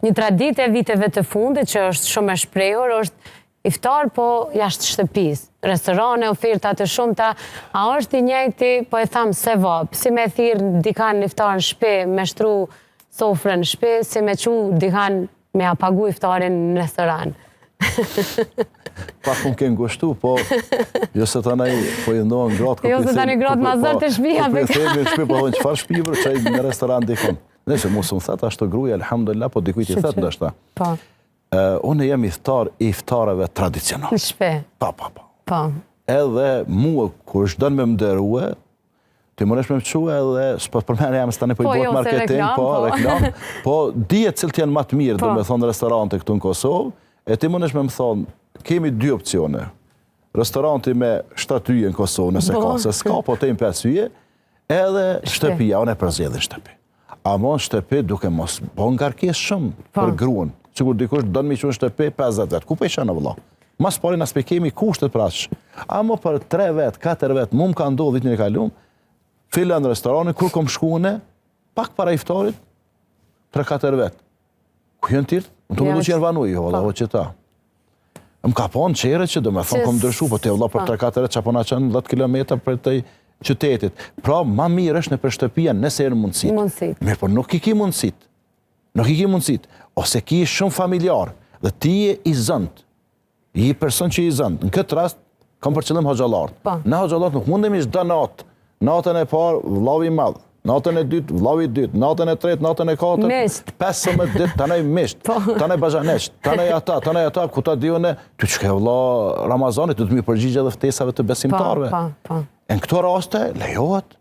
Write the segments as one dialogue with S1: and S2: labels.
S1: Një traditë e viteve të fundit që është shumë e shprehur është iftar po jashtë shtëpisë, restorane, oferta të shumta, a është i njëjti, po e tham sevap, si me thirr dikan iftar në shtëpi, me shtru sofrën në shtëpi, si me çu dikan me ja pagu iftarin në restoran.
S2: Pak më ke ngushtu, po jo se tani po i ndohen gratë.
S1: Jo se tani gratë ma zërë të shpia.
S2: Po i themi në shpi, po thonë çfarë shpi bre, çaj në restoran dikun. Nëse mu s'më thet ashtu gruaja, alhamdulillah, po dikujt i thet ndoshta.
S1: Po.
S2: Unë jam ithtar i iftareve tradicionale.
S1: Në shpi.
S2: Po, po, po.
S1: Po.
S2: Edhe mua kur s'don me m'nderue, ti mundesh me më çu edhe s'po të përmend emrin se tani po i po, bëhet jo, marketing, reklam, po, po, reklam, po dihet cilët janë më të mirë, po. domethonë restorante këtu në Kosovë, e ti mundesh me më thonë, kemi dy opcione. Restoranti me 7 yje në Kosovë, nëse po. ka, se s'ka, po tem 5 yje, edhe shtëpia, unë e përzgjedh shtëpi. Amo në shtëpi duke mos bo ngarkesë shumë po. për gruan. Sikur dikush don me çu në shtëpi 50 vet. Ku po i çon vëlla? Ma s'pari na s'pe kemi kushtet për aq. Amo për 3 vet, 4 vet, mu më ka ndodhur vitin e kalum, filan restorani kur kom shku unë, pak para iftarit, 3-4 vet. Ku janë tjerët? Unë tu mendu që janë vanu, jo, valla, po. o që ta. Më ka po në qere që do me thonë, kom ndryshu, po te vlla për 3-4 vet, që po na çon 10 km për të qytetit. Pra, ma mirë është nëpër shtëpia nëse janë mundësit.
S1: Mundësit.
S2: Mirë, po nuk i ki mundësit. Nuk i ki mundësit. Ose ki shumë familjar dhe ti je i zënt. Je person që i zënt. Në këtë rast, kam për qëllim hoxhallarët.
S1: Po.
S2: Na hoxhallarët nuk mundemi çdo natë. Natën e parë, vllavi i madh. Natën e dytë, vllavi i dytë. Natën e tretë, natën e katërt.
S1: Miqt.
S2: 15 ditë tanej miqt.
S1: Po.
S2: Tanej baxhaneqt, tanej ata, tanej ata, ku ta di unë, ty çka vlla Ramazanit, do të m'i përgjigj edhe ftesave të besimtarëve.
S1: Po, po, po.
S2: E në këto raste lejohet.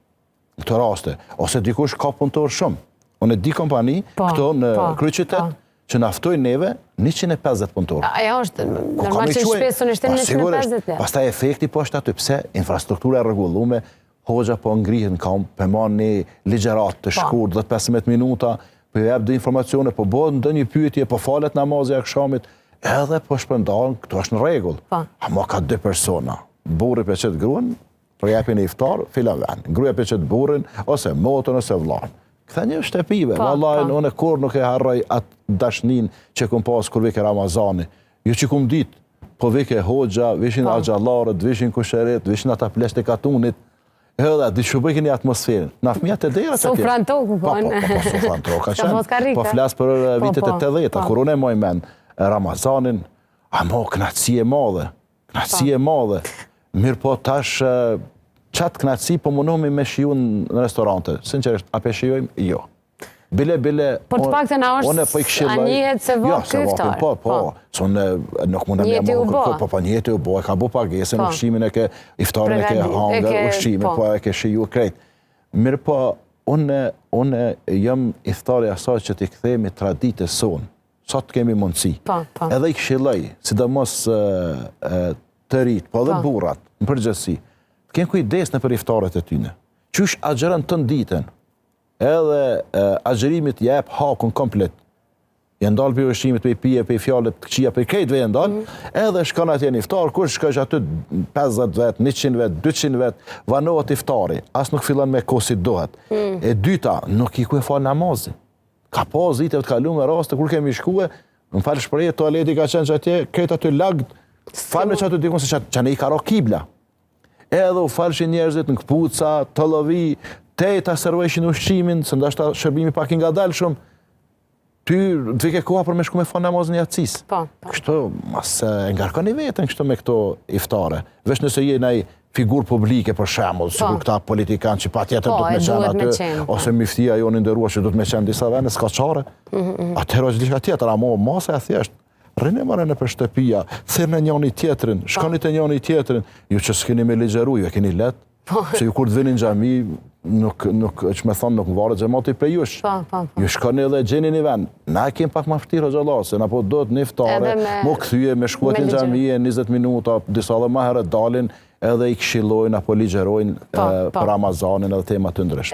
S2: Në këto raste, ose dikush ka punëtor shumë. Unë e di kompani,
S1: po,
S2: këto në
S1: po,
S2: kryeqytet,
S1: po.
S2: që na ftojnë neve 150 punëtor.
S1: Ajo është, normal që shpesën është 150.
S2: Pastaj efekti po është aty, pse infrastruktura e rregullume, hoxha po ngrihet në kam, po man një ligjëratë të po. shkurt, 10-15 minuta, po jep do informacione, po bëhet ndonjë pyetje, po falet namazi i akshamit, edhe po shpërndahen, këtu është në rregull.
S1: Po.
S2: Ama ka dy persona, burri pe qet gruan, Po japin iftar, filan ven. Gruaja pe qet burrin, ose motrën, ose vllanë. Ktheni shtëpive,
S1: po,
S2: vallahi,
S1: po.
S2: unë kurrë nuk e harroj atë dashnin që kom pas kur vike Ramazani. Jo që kom dit, po vike hoxha, vishin
S1: po.
S2: axhallarët, vishin kusherit, vishin ata pleqtë e katunit. Edhe, di që bëjke një atmosferë. Na fëmija te dera
S1: të tjerë. Sofra n'tokë,
S2: po. Po, po, po, sofra n'tokë, ka qenë. Po flas për eh,
S1: po,
S2: vitet e 80-ta, kur unë e maj mend Ramazanin, amo kënaqësi e madhe. Knaqësi e madhe. Mirëpo tash, qatë knaqësi po mundohemi me shiju në restorante. Sinqerisht, a pe shijojmë? Jo. Bile, bile...
S1: Por të paktën a është,
S2: unë po i këshilloj...
S1: a njihet sevap
S2: jo,
S1: ky iftar?
S2: Po, po,
S1: po.
S2: Se unë nuk mundem
S1: Njeti
S2: ja
S1: u bo.
S2: Po, po, njeti u bo, e ka bo pagesën,
S1: po.
S2: ushqimin e ke, iftarin e ke hangër, ushqimin,
S1: po.
S2: po e ke shiju krejt. Mirëpo, unë, unë jam ithtar i asaj që t'i kthehemi traditës sonë sa të kemi mundësi.
S1: Po, po.
S2: Edhe i këshilloj, sidomos të rit, po edhe
S1: po.
S2: burrat, në përgjithësi, të kenë kujdes nëpër iftaret e tyne. Qysh agjëron tën ditën, edhe agjërimit ja jep hakun komplet. Je ndalë prej ushqimit, prej pije, prej fjalët të këqija, prej krejtve je ndalë,
S1: mm.
S2: edhe shkon atje në iftar, kur shkon aty 50 vet, 100 vet, 200 vet, vanohet iftari, as nuk fillon me kohë si duhet.
S1: Mm.
S2: E dyta, nuk ki ku e fal namazin. Ka pas viteve të kalume raste kur kemi shkue, më fal shprehje, tualeti ka qenë që atje, krejt aty lagët, falme që aty dikun se që, që ne i ka ra kibla. Edhe u falshin njerëzit në këpuca, tollovi, te ta servojshin ushqimin, se ndoshta shërbimi pak i ngadalshëm, ty të vike koha për me shku me fal namazin e jacis.
S1: Po, po.
S2: Kështu, mos e ngarkoni veten kështu me këto iftare. Veç nëse je naj figurë publike për shembull, po. sikur këta politikanë që patjetër
S1: po,
S2: do të me qenë
S1: duhet me
S2: aty,
S1: qenë, po.
S2: ose myftia jonë i nderuar që do të me qenë disa vende, s'ka çare.
S1: Mm -hmm.
S2: Atëherë është diçka tjetër, ama masa e thjeshtë. Rrini more nëpër shtëpia, thirrni njëri tjetrin,
S1: po.
S2: shkoni te njëri tjetrin, ju që s'keni me ligjëru, ju e keni lehtë.
S1: Po.
S2: Se ju kur të vini në xhami, nuk, nuk, që me thonë, nuk varet xhemati prej jush.
S1: Po, po, po.
S2: Ju shkoni edhe gjeni një vend. Na e kemi pak ma vështirë hoxhallar, se na po duhet një iftare,
S1: me,
S2: m'u kthye, me shku aty në xhami e 20 minuta, disa edhe ma herët dalin, edhe i këshillojnë apo ligjërojnë
S1: po, po.
S2: për Ramazanin edhe tema të ndryshme.